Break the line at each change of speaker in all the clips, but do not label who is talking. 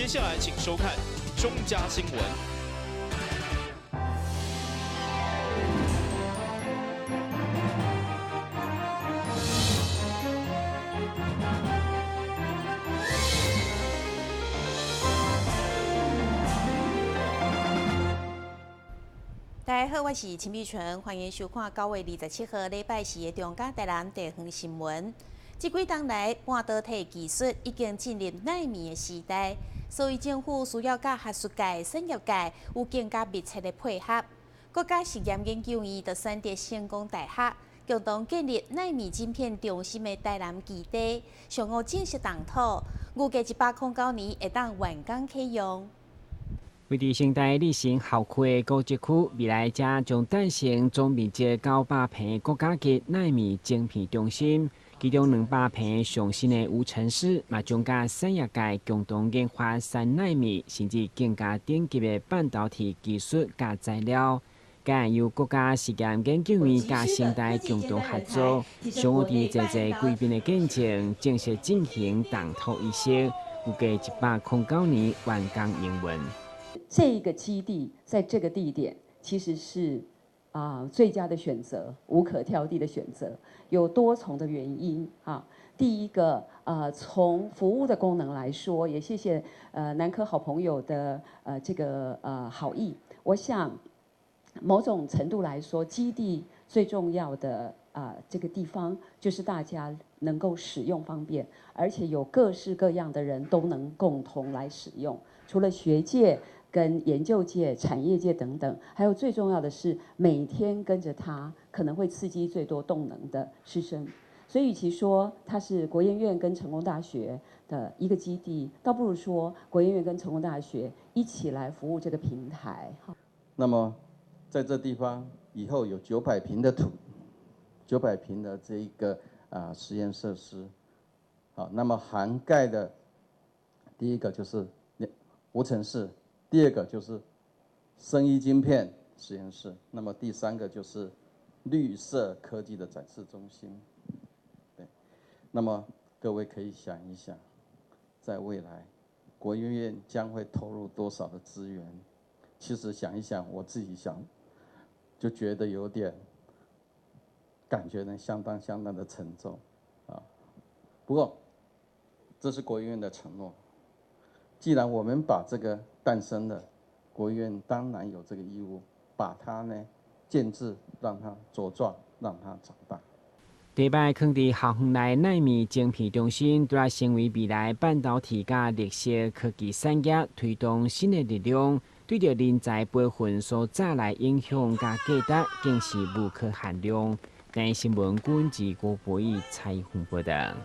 接下來請收看中嘉新聞。
大家好，我是陳美純，歡迎收看9月27號禮拜四的中嘉台南地方新聞。這幾冬來，半導體技術已經進入奈米的時代，所以政府需要佮學術界、產業界有更加密切的配合。國家實驗研究院就選擇成功大學，共同建立奈米晶片中心的台南基地，上午正式動土，預計109年會當完工啟用。
位佇成大立新校區的高職區，未來遮將誕生總面積900坪國家級奈米晶片中心，其中200坪上新的無塵室，嘛將佮產業界共同研發3奈米甚至更加頂級的半導體技術佮材料。該案由國家實驗研究院佮成大共同合作，上午佇濟濟貴賓的見證，正式進行動土儀式，預計109年完工營運。
這個基地在這個地點其實是最佳的選擇，無可挑剔的選擇。有多重的原因啊。第一個，從服務的功能來說，也謝謝南科好朋友的這個好意。我想某種程度來說，基地最重要的這個地方就是大家能夠使用方便，而且有各式各樣的人都能共同來使用。除了學界，跟研究界、產業界等等，還有最重要的是，每天跟着他可能會刺激最多動能的師生。所以，與其說它是國研院跟成功大學的一個基地，倒不如說國研院跟成功大學一起來服務這個平台。
那麼，在這地方以後有900坪的土，900坪的這一個實驗設施，好，那麼涵蓋的第一個就是無塵室。第二個就是生醫晶片實驗室，那麼第三個就是綠色科技的展示中心。對，那麼各位可以想一想，在未來，國研院將會投入多少的資源？其實想一想，我自己想，就覺得有點感覺呢，相當相當的沉重啊。不過，這是國研院的承諾。既然我們把這個誕生了，國研院當然有這個義務，把它呢建置，讓它茁壯，讓它長大。
地擺囥佇校園內奈米晶片中心，拄仔成為未來半導體佮綠色科技產業推動新的力量，對著人才培訓所帶來影響佮價值，更是無可限量。台新聞軍事郭博義採訪報導。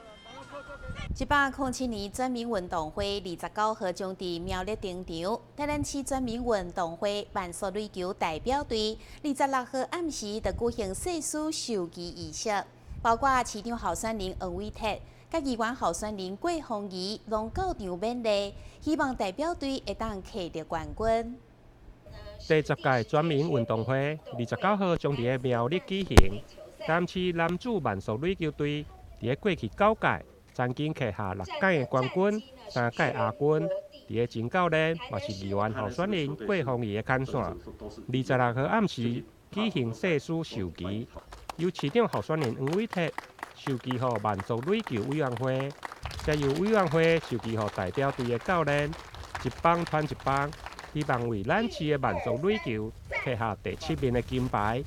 107年全民運動會29號將佇苗栗登場。台南市全民運動會慢速壘球代表隊26號暗時就舉行誓師授旗儀式，包括市長候選人黃偉哲、佮議員候選人郭鳳儀攏到場勉勵，希望代表隊會當摕著冠軍。
第10屆全民運動會29號將佇苗栗舉行，台南市男子慢速壘球隊佇過去9屆曾經摕下6屆的冠軍、3屆亞軍。佇个前教練嘛是議員候選人郭鳳儀的牽線。26號暗時舉行誓師授旗，由市長候選人黃偉哲授旗予慢速壘球委員會，再由委員會授旗予代表隊的教練，一棒傳一棒，希望為咱市的慢速壘球摕下第7名的金牌。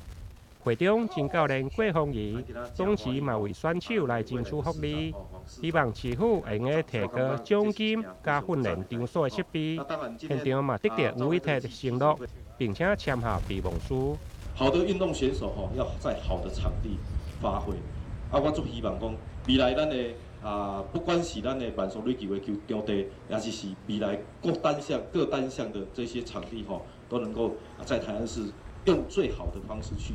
會長前教練郭鳳儀總是嘛為選手來爭取福利，希望市府會用得提高獎金佮訓練場所的設備。現場嘛得到黃偉哲的承諾，並且簽下備忘書。
好的運動選手吼，要在好的場地發揮。啊，我足希望講，未來咱的不管是咱的慢速壘球的球場地，抑是未來各單項、各單項的這些場地吼，都能夠在台南市用最好的方式去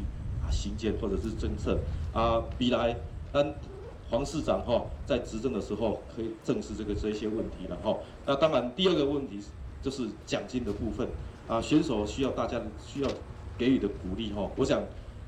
興建或者是政策啊，未來咱黃市長吼在執政的時候可以正視這些問題了吼。那當然第二個問題就是獎金的部分啊，選手需要大家需要給予的鼓勵吼，我想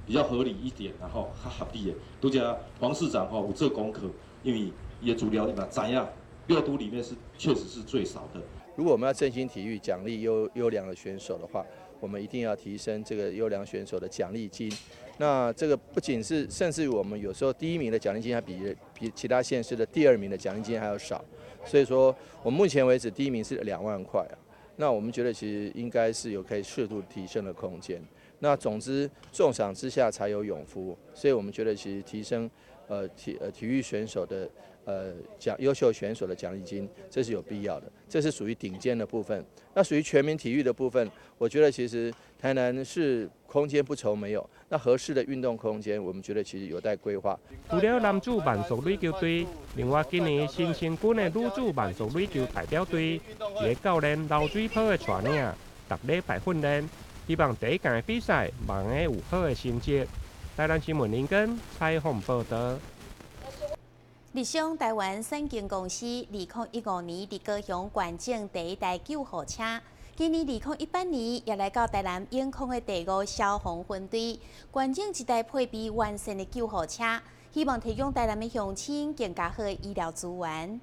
比較合理一點，然後較合理的。拄才黃市長吼有做功課，因為伊的資料伊嘛知影，六都裡面是確實是最少的。
如果我們要振興體育，獎勵優良的選手的話，我們一定要提升這個優良選手的獎勵金。那這個不僅是，甚至於我們有時候第一名的獎勵金還比其他縣市的第二名的獎勵金還要少。所以說，我們目前為止第一名是2萬塊啊。那我們覺得其實應該是有可以適度提升的空間。那總之，重賞之下才有勇夫，所以我們覺得其實提升體育選手的優秀選手的獎勵金，這是有必要的。這是屬於頂尖的部分。那屬於全民體育的部分，我覺得其實台南市空間不愁沒有，那合適的運動空間，我們覺得其實有待規劃。
除了男子慢速壘球隊，另外今年新成軍的女子慢速壘球代表隊，佇教練劉水波的帶領，逐禮拜訓練，希望第一屆比賽嘛會有好的成績。台南新聞林根採訪報道。
日商台灣產經公司2015年佇高雄捐贈第一台救護車，今年2018年也來到台南永康的第五消防分隊捐贈一台配備完善的救護車，希望提供台南的鄉親更加好的醫療資源。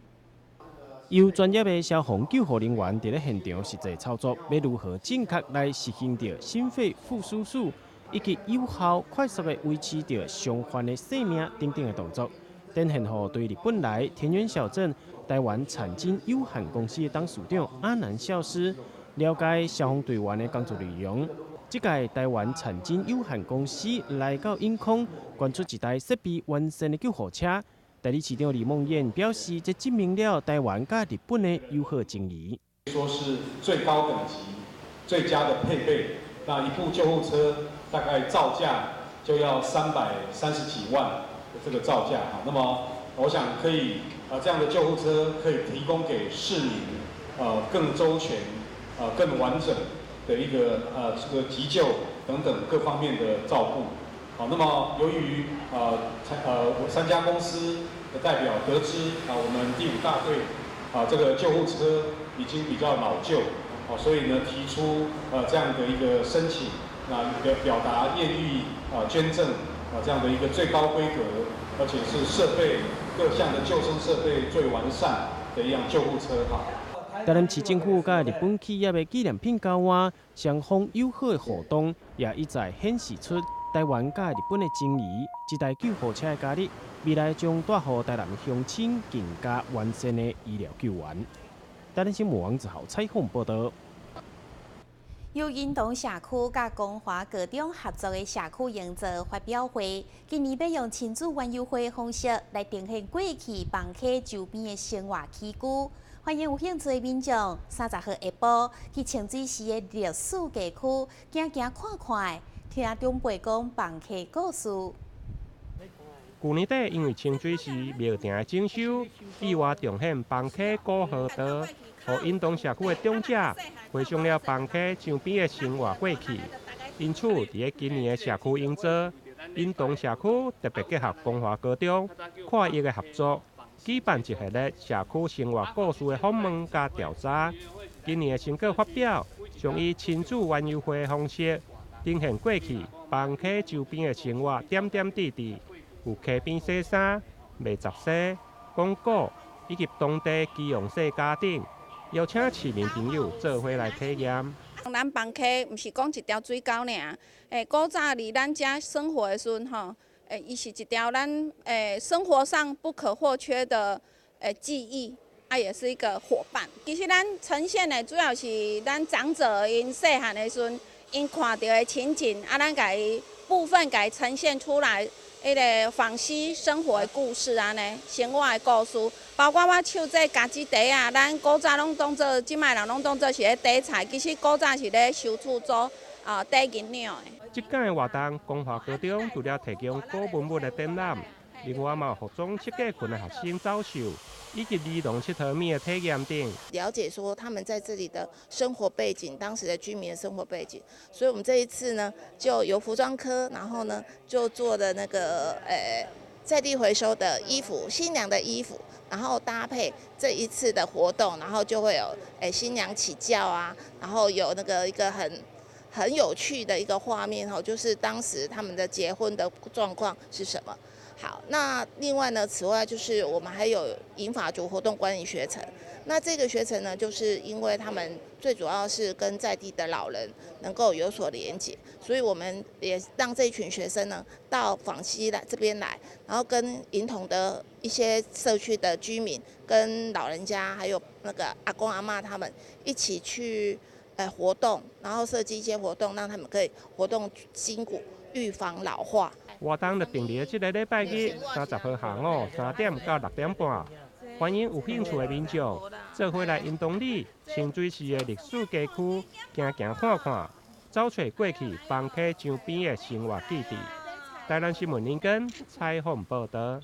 由專業的消防救護人員佇咧現場實際操作，欲如何正確來實行著心肺復甦術，以及有效快速的維持著傷患的性命等等的動作。展現予對日本來田園小鎮台灣產經有限公司的董事長阿南孝師了解消防隊員的工作內容。這屆台灣產經有限公司來到永康，捐出一台設備完善的救護車。代理市長李孟諺表示，這證明了台灣佮日本的友好情誼。
說是最高等級、最佳的配備，那一部救護車大概造價就要330幾萬的這個造價哈。那麼我想可以啊，這樣的救護車可以提供給市民更周全、更完整的一個這個急救等等各方面的照顧。好，那麼由於三家公司的代表得知啊，我們第五大隊啊這個救護車已經比較老舊，啊，所以呢提出這樣的一個申請，那表達願意啊捐贈啊這樣的一個最高規格，而且是設備各項的救生設備最完善的一輛救護車哈。
台南市政府佮日本企業的紀念品交換，雙方友好的互動，也一再顯示出台灣佮日本的情誼。這台救護車的加入，未來將帶予台南鄉親更加完善的醫療救援。台南新聞王子豪採訪報道。
由莺東社區佮光華高中合作的社區營造發表會，今年欲用親子園遊會的方式來呈現過去艋舺周邊的生活起居。歡迎有興趣的民眾，30號下晡去清水寺的歷史街區行行看看，聽長輩講艋舺故事。
舊年底因為清水寺廟埕的整修，意外重現艋舺古河道，予莺東社區的長者回想了艋舺江邊的生活過去。因此，佇咧今年的社區營造，莺東社區特別結合光華高中跨域的合作，舉辦一系列社區生活故事的訪問佮調查。今年的成果發表，將以親子園遊會的方式，呈現過去艋舺周邊的生活點點滴滴。有溪邊洗衫、賣雜貨、講古，以及當地基隆世家等，邀請市民朋友做伙來體驗。
咱艋舺毋是講一條水溝爾，古早佇咱遮生活的時陣吼，伊是一條咱生活上不可或缺的記憶，啊，也是一個夥伴。其實咱呈現的主要是咱長者𪜶細漢的時陣，𪜶看著的情景，啊，咱共伊部分共伊呈現出來。彼個紡織生活的故事按呢，生活的故事，包括我手這家己袋仔，咱古早攏當做，這擺人攏當做是咧底菜，其實古早是咧收厝租啊，底銀兩的。
這屆的活動，光華高中除了提供古文物的展覽，另外嘛有服裝設計群的學生走秀，以及兒童𨑨迌物的體驗等。
了解說他們在這裡的生活背景，當時的居民的生活背景，所以我們這一次呢，就由服裝科，然後呢就做的那個在地回收的衣服，新娘的衣服，然後搭配這一次的活動，然後就會有新娘起轎啊，然後有那個一個很有趣的一個畫面吼，就是當時他們的結婚的狀況是什麼。好，那另外呢，此外就是我们还有银发族活动管理学程。那这个学程呢，就是因为他们最主要是跟在地的老人能够有所连结，所以我们也让这一群学生呢到访溪来这边来，然后跟银同的一些社区的居民、跟老人家还有那个阿公阿嬷他们一起去活动，然后设计一些活动，让他们可以活动筋骨，预防老化。
活动就定伫这个礼拜日30号下午3点到6点半。欢迎有兴趣的民众做伙来引东里清水市的历史街区行行看看，找揣过去房溪江边的生活记忆。台南新闻林根采访报道。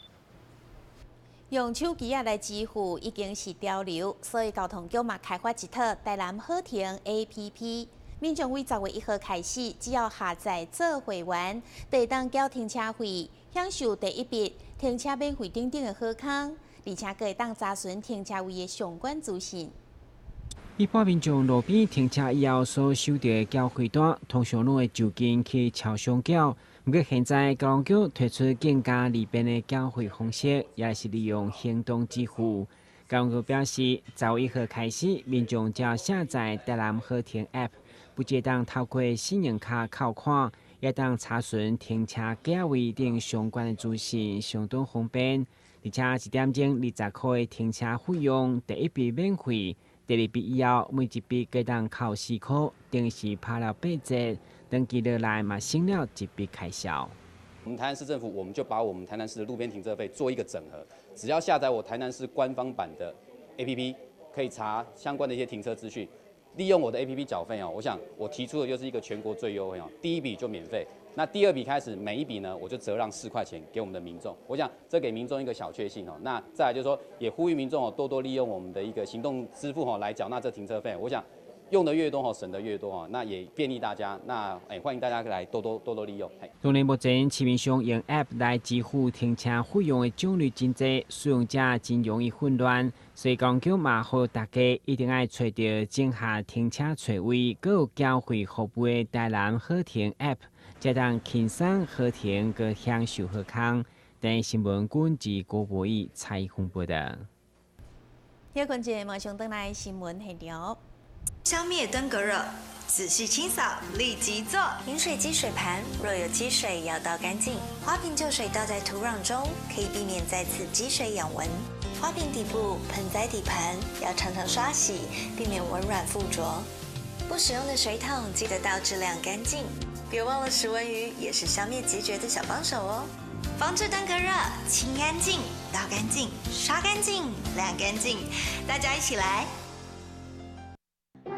用手机仔来支付已经是潮流，所以交通局嘛开发一套台南好停 APP。民众为10月1号开始，只要下载做会员，就会当缴停车费，享受第一笔停车免费等等的好康。而且，阁会当查询停车位的相关资讯。
一般民众路边停车以后所收到的缴费单，通常拢会就近去超商缴。毋过现在交通局推出更加利便的缴费方式，也是利用行动支付。交通局表示，10月1号开始，民众只要下载台南好停 App，不只当透过信用卡扣款，也当查询停车价位等相关的资讯，相当方便。而且一点钟20块的停车费用，第一笔免费，第二笔以后每一笔阁当扣4块，等于是拍了8折，长期落来嘛省了一笔开销。
我们台南市政府，我们就把我们台南市的路边停车费做一个整合，只要下载我台南市官方版的 APP，可以查相关的一些停车资讯，利用我的 APP 缴费哦。我想我提出的就是一个全国最优惠哦，第一笔就免费。那第二笔开始，每一笔呢，我就折让4块钱给我们的民众。我想这给民众一个小确幸哦。那再来就是说，也呼吁民众哦，多多利用我们的一个行动支付哦，来缴纳这停车费。我想用的越多哦，省的越多哦，那也便利大家。那欢迎大家来多多利用。
当然，目前市面上用 App 来支付停车费用的种类真多，使用者真容易混乱，所以讲叫嘛呼大家一定爱揣著整合停车揣位，阁有缴费服务的台南好停 App。才当轻松好停，阁享受好康。台新闻军记郭博义采访报道。
小困者马上转来新闻现场。
消灭登革热，仔细清扫，立即做。饮水机水盘若有积水，要倒干净。花瓶旧水倒在土壤中，可以避免再次积水养蚊。花瓶底部、盆栽底盘要常常刷洗，避免蚊卵附着。不使用的水桶记得倒置晾干净。别忘了食蚊鱼也是消灭孑孓的小帮手哦。防治登革热，清干净、倒干净、刷干净、晾干净，大家一起来。
打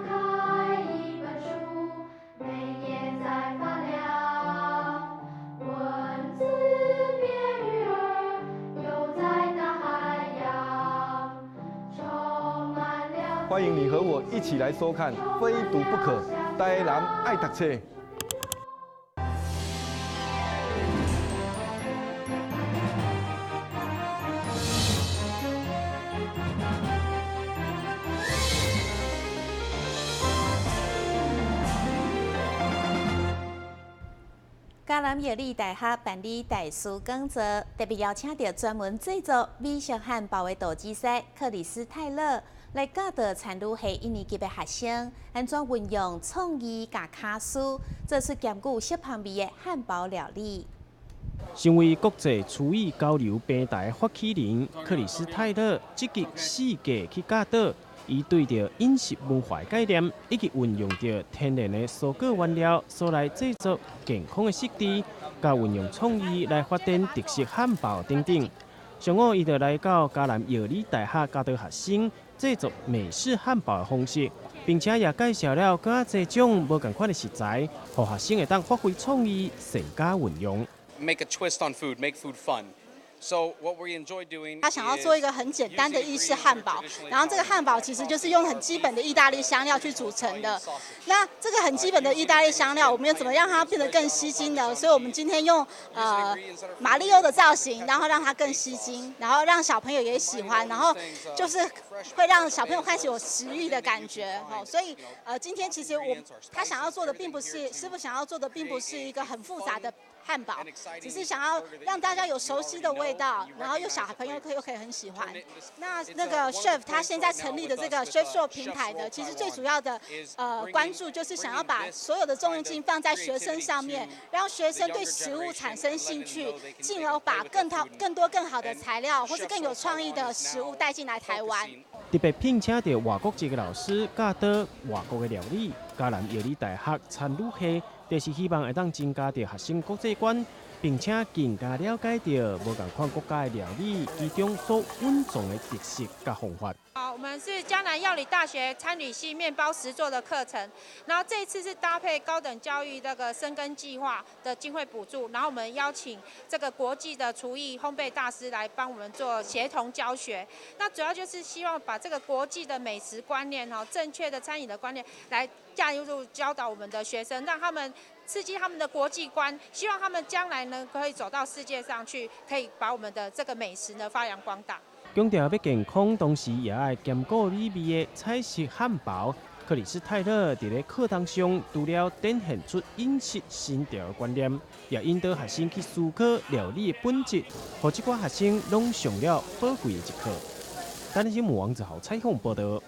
开一本书，每页在发亮，文字变鱼儿，游在大海洋，充满了。
欢迎你和我一起来收看《非读不可》，台南爱读册。
嘉南药理大学办理大师讲座，特别邀请到专门制作美食汉堡的导师克里斯泰勒来教导参与系一年级的学生，按怎运用创意佮巧思，做出兼具色香味的汉堡料理。
身为国际厨艺交流平台发起人克里斯泰勒，积极四界去教导。伊对著饮食文化概念，以及运用著天然的蔬果原料，所来制作健康的食材，佮运用创意来发展特色汉堡等等。上午，伊就来到嘉南药理大学教导学生制作美式汉堡的方式，并且也介绍了阁较济种无仝款的食材，予学生会当发挥创意，善加运用。
Make a twist on food, make food fun. So what we enjoy doing
他想要做一个很简单的意式汉堡，然后这个汉堡其实就是用很基本的意大利香料去组成的。那这个很基本的意大利香料，我们要怎么让它变得更吸睛呢？所以我们今天用马里欧的造型，然后让它更吸睛，然后让小朋友也喜欢，然后就是会让小朋友开始有食欲的感觉。哦，所以今天其实他想要做的并不是师傅想要做的，并不是一个很复杂的漢堡，只是想要讓大家有熟悉的味道，然後又小朋友又可以很喜歡。那個 chef 他現在成立的這個 Chef Show 平台呢，其實最主要的關注就是想要把所有的重心放在學生上面，讓學生對食物產生興趣，進而把更多更好的材料或是更有創意的食物帶進來台灣。
特別聘請著外國籍的老師教導外國的料理，嘉南藥理大學餐旅系，就是希望會當增加著學生國際觀，並且更加了解著無仝款國家的料理，其中所蘊藏的特色佮方法。
好，我們是嘉南藥理大學餐旅系麵包實作的課程，然後這一次是搭配高等教育那個深耕計劃的經費補助，然後我們邀請這個國際的廚藝烘焙大師來幫我們做協同教學。那主要就是希望把這個國際的美食觀念、正確的餐飲的觀念來加入教導我們的學生，讓他們刺激他們的國際觀，希望他們將來呢可以走到世界上去，可以把我們的這個美食呢發揚光大。
強調欲健康，同時也愛兼顧美味的彩色漢堡。克里斯泰勒佇咧課堂上，除了展現出飲食新潮的觀念，也引導學生去思考料理的本質，予這寡學生攏上了寶貴的一課。台南新聞王子豪採訪報導。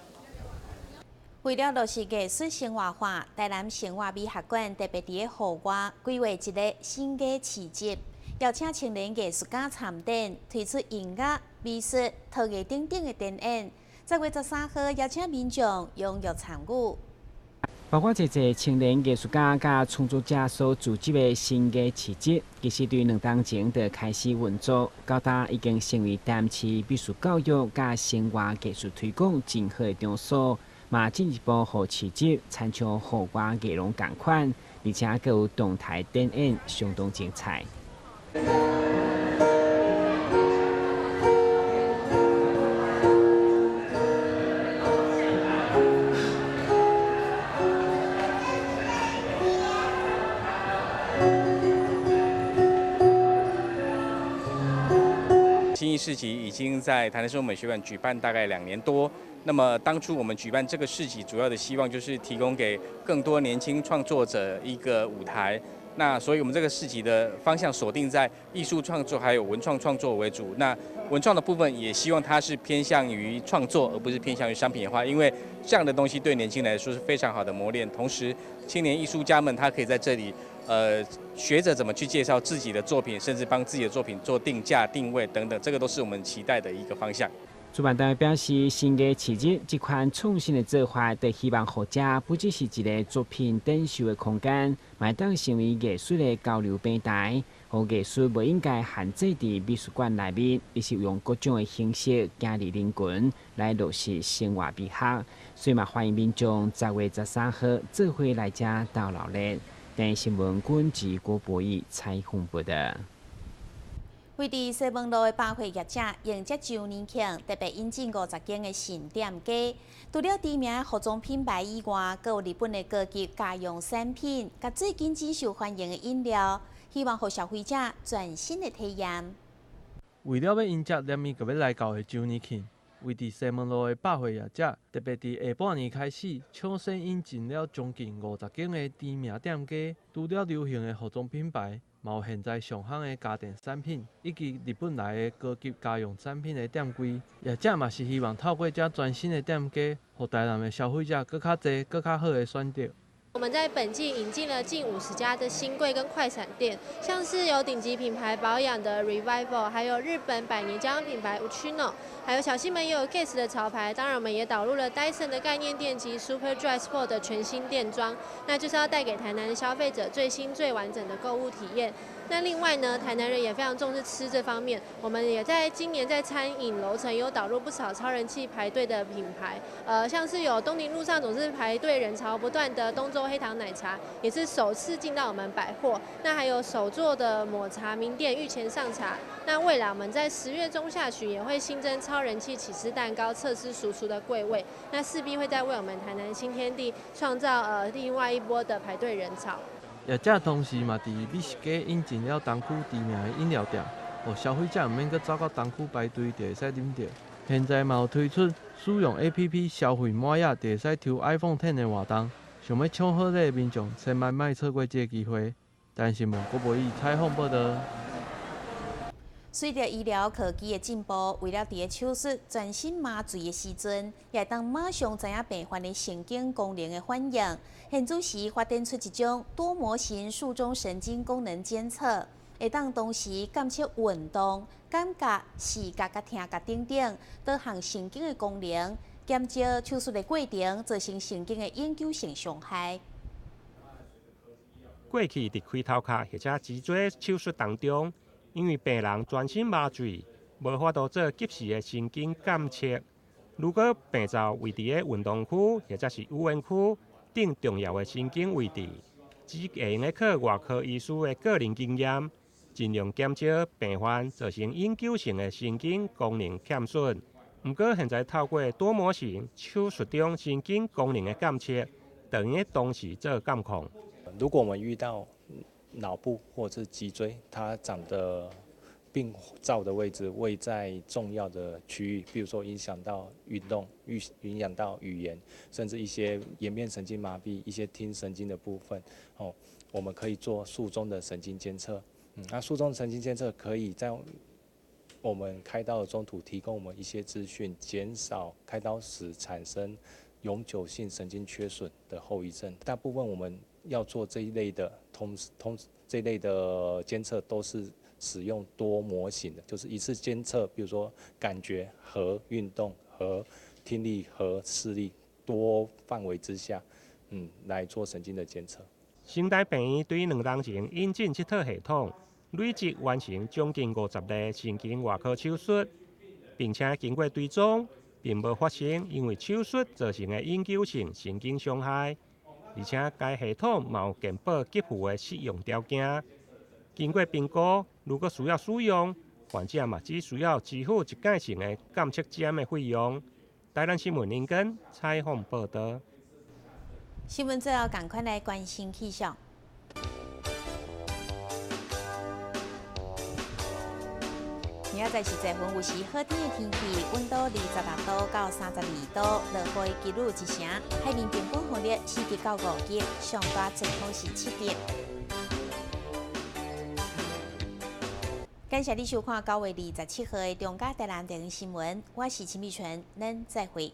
為了落實藝術生活化，台南生活美學館特別佇咧戶外規劃一个新藝市集，邀請青年藝術家參展，推出音樂、美術、陶藝等等的展演。10月13號，邀請民眾踴躍參與。
包括這濟青年藝術家佮創作者所組織的新藝市集，其實對2冬前就開始運作，到今已經成為台南市美術教育佮生活藝術推廣真好的場所。嘛進一步予市集親像戶外藝廊仝款，而且閣有動態展演，相當精彩。
新藝市集已經在台南市美學館舉辦大概2年多。那麼當初我們舉辦這個市集，主要的希望就是提供給更多年輕創作者一個舞台。那所以我們這個市集的方向鎖定在藝術創作還有文創創作為主。那文創的部分也希望它是偏向於創作，而不是偏向於商品化，因為這樣的東西對年輕人來說是非常好的磨練。同時，青年藝術家們他可以在這裡，學着怎麼去介紹自己的作品，甚至幫自己的作品做定價、定位等等，這個都是我們期待的一個方向。
主辦單位表示，新藝市集這款創新的做法，就希望予遮不只是一个作品展售的空間，嘛會當成為藝術的交流平台。予藝術無應該限制佇美術館內面，而是用各種的形式行入人群來落實生活美學。所以嘛，歡迎民眾10月13號做伙來遮鬥鬧熱。台新聞軍及郭博義採訪報導。
位佇西門路的百貨業者迎接周年慶，特別引進50間的新店家。除了知名服裝品牌以外，閣有日本的高級家用產品，佮最近真受歡迎的飲料，希望予消費者全新的體驗。
為了欲迎接連綿閣欲來到的周年慶，位佇西門路的百貨業者，特別佇下半年開始，搶先引進了將近50間的知名店家。除了流行的服裝品牌，嘛有現在上夯的家電產品，以及日本來的高級家用產品的店櫃。業者嘛是希望透過這全新的店家，予台南的消費者閣較濟、閣較好的選擇。
我們在本季引進了近50家的新櫃跟快閃店，像是有頂級品牌保養的 Revival，還有日本百年家用品牌 Uchino，還有小西門也有 Guess 的潮牌。當然，我們也導入了 Dyson 的概念電機 Super Dry Sport 的全新店裝，那就是要帶給台南的消費者最新最完整的購物體驗。那另外呢，台南人也非常重視吃這方面，我們也在今年在餐飲樓層有導入不少超人氣排隊的品牌，像是有東寧路上總是排隊人潮不斷的東州黑糖奶茶，也是首次進到我們百貨。那還有手作的抹茶名店御前上茶。那未來我們在10月中下旬也會新增超人氣起司蛋糕測試輸出的櫃位，那勢必會再為我們台南新天地創造另外一波的排隊人潮。
業者同時嘛，佇美食街引進了東區知名的飲料店，予消費者毋免閣走到東區排隊就會使啉著。現在嘛有推出使用 APP 消費滿額就會使抽 iPhone X 的活動，想欲搶好禮的民眾千萬莫錯過這个機會。台新闻郭博义采访报道。
随著医疗科技的进步，为了伫个手术全身麻醉的时阵，也会当马上知影病患的神经功能的反应。现此时发展出一种多模型术中神经功能监测，会当同时监测运动、感觉、视觉、佮听觉等等多项神经的功能，减少手术的过程造成神经的永久性伤害。
过去伫开头壳或者脊椎手术当中，因为病人全身麻醉，无法度做及时的神经监测。如果病灶位伫个运动区或者是语言区等重要的神经位置，只会用得靠外科医师的个人经验，尽量减少病患造成永久性的神经功能欠损。毋过现在透过多模型手术中神经功能的监测，就用得同时做监控。
如果我们遇到脑部或者是脊椎，它长的病灶的位置位在重要的区域，比如说影响到运动、影响到语言，甚至一些颜面神经麻痹、一些听神经的部分，哦，我们可以做术中的神经监测。那术中神经监测可以在我们开刀的中途提供我们一些资讯，减少开刀时产生永久性神经缺损的后遗症。大部分我们要做这一类的通通这一类的监测，都是使用多模型的，就是一次监测，比如说感觉和运动和听力和视力多范围之下，来做神经的监测。
成大病院对2年前引进这套系统，累计完成将近50例神经外科手术，并且经过追踪，并无发生因为手术造成的永久性神经伤害。而且该系统嘛有健保给付的适用条件，经过评估，如果需要使用，患者嘛只需要支付一过性的监测针的费用。台南新闻林根采访报道。
新闻最后，赶快来关心气象。明仔载是十分有时好天的天气，温度26度到32度，落雨的几率1成。海面平均风力4级到5级，上大阵风是7级。感谢你收看9月27号的中嘉台南电视新闻，我是陈美纯，咱再会。